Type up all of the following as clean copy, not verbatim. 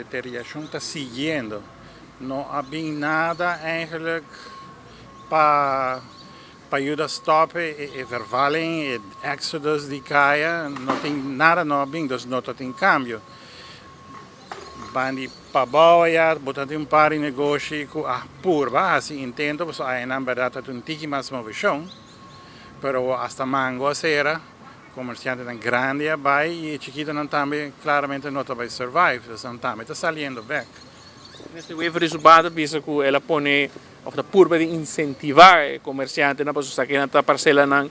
Deterioracion ta siguiendo. No a bin nada eigenlijk pa yuda stop e vervalling, e exodus di caya, no tin nada, no a bin, dus no tin cambio. Bandi pabou ya, bo ta tin un par di negoshi cu a purba, haci intento, pasobra aynan berdad ta un tiki mas movecion, pero hasta Mango a cera, comerciantenan grandi a bay y e chikitonan tambe claramente no ta bay survive, dus nan tambe ta saliendo bek. Minister Wever di su banda bisa cu el a pone of ta purba di incentiva e comerciantenan pasobra esaki nan ta parcelanan,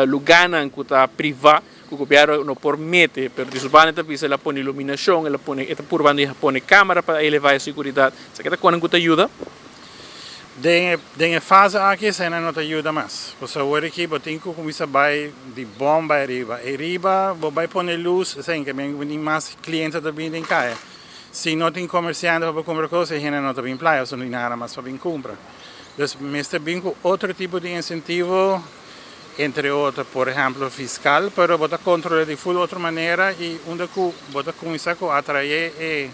lugarnan cu ta priva cu gobierno no por mete, pero di su banda ta bisa el a pone iluminacion, el a pone, e ta purbando di pone camera pa eleva e seguridad. Esaki ta conan cu ta yuda? Den e fase aki eseinan no ta yuda mas. Pasobra awor aki bo tin ku kuminsá bai di bon bai riba. E riba bo bai pone lus, esei ke men tin mas kliente ta bini den kaya. Si no tin komersiante pa bo kumpra kos, e hende no ta bin playa pasobra no tin nada mas pa bin kumpra. Dus mester bin ku otro tipo di insentivo, entre otro por ehèmpel fiskal, pero bo ta kontrol'é di ful otro manera i unda ku bo ta kuminsá ku atraé e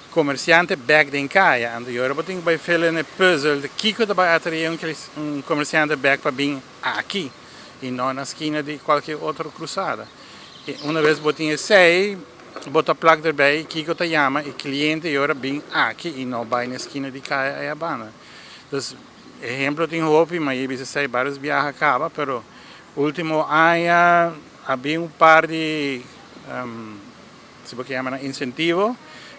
comerciante bek den caya. Anto y ora bo tin cu bay fill in e puzzel di kico ta bay atrae un comerciante bek pa bin aki y no na skina di cualkier otro cruzada. Y una vez bo tin esey, bo ta plak erbij kico ta yama e cliente y ora bin aki y no bay na skina di caya aya banda. Dus ehemplo tin hopi, ma y bisa esey varios biaha caba, pero ultimo aña a bin un par di, si bo ke yama nan insentivo,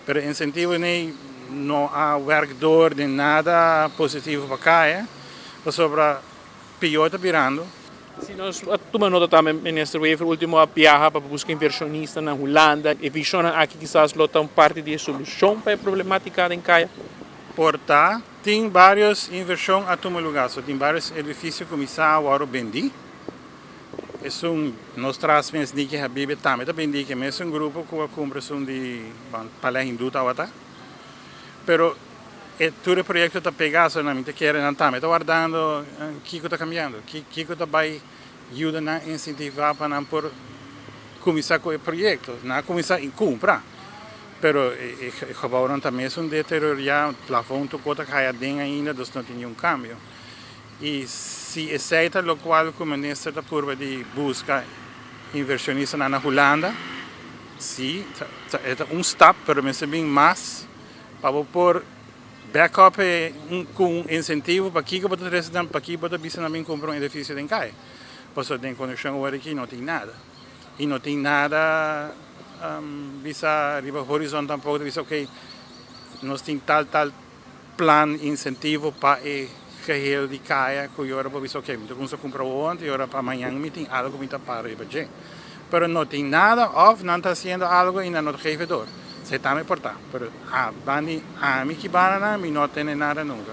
pero insentivo nei no a werk door den nada positivo pa kaya, pasobra pior ta birando. Si nos a tuma nota tambe Minister Wever ultimo a biaha pa busca inversionista na Hulanda, e visionnan aki kisas lo ta un parti di e solucion pa e problematica den kaya? Por ta, tin varios inversion a tuma lugar, so tin varios edificio cuminsa a worde bendi. Esun nos tras mes Niki Habibe tambe ta bindi ke mesun grupo ku a kumpra esun di Palais Hindú tabata. Pero e tur e proyekto ta pega so nan mi ta kere nan tambe ta wardando kiko ta kambiando, kiko ta bai yuda nan insentivá pa nan por kuminsá ku e proyekto. Nan a kuminsá i kumpra pero e gebouwnan ta mesun deterioriá, plafon tur kos ta kai aden ainda dus no tin niun kambio. Y si esey ta locual cu minister ta purba di busca inversionistanan na Hulanda, si, e ta un stap, pero mester bin mas pa bo por back up e cu un incentivo pakico bo ta trece nan, pakico bo ta bisa nan bin cumpra un edificio den caya. Pasobra den condicion awor aki no tin nada. Y no tin nada bisa riba horizon tampoco ta bisa ok nos tin tal tal plan incentivo pa e geheel di caya cu y ora bo bisa ok mi ta cuminsa cumpra awor y ora pa mañan mi tin algo mi ta para riba dje pero no tin nada of nan ta haciendo algo y nan no ta geef door esey tambe por ta pero a bandi ami ki banda nan mi no a tene nada nunca.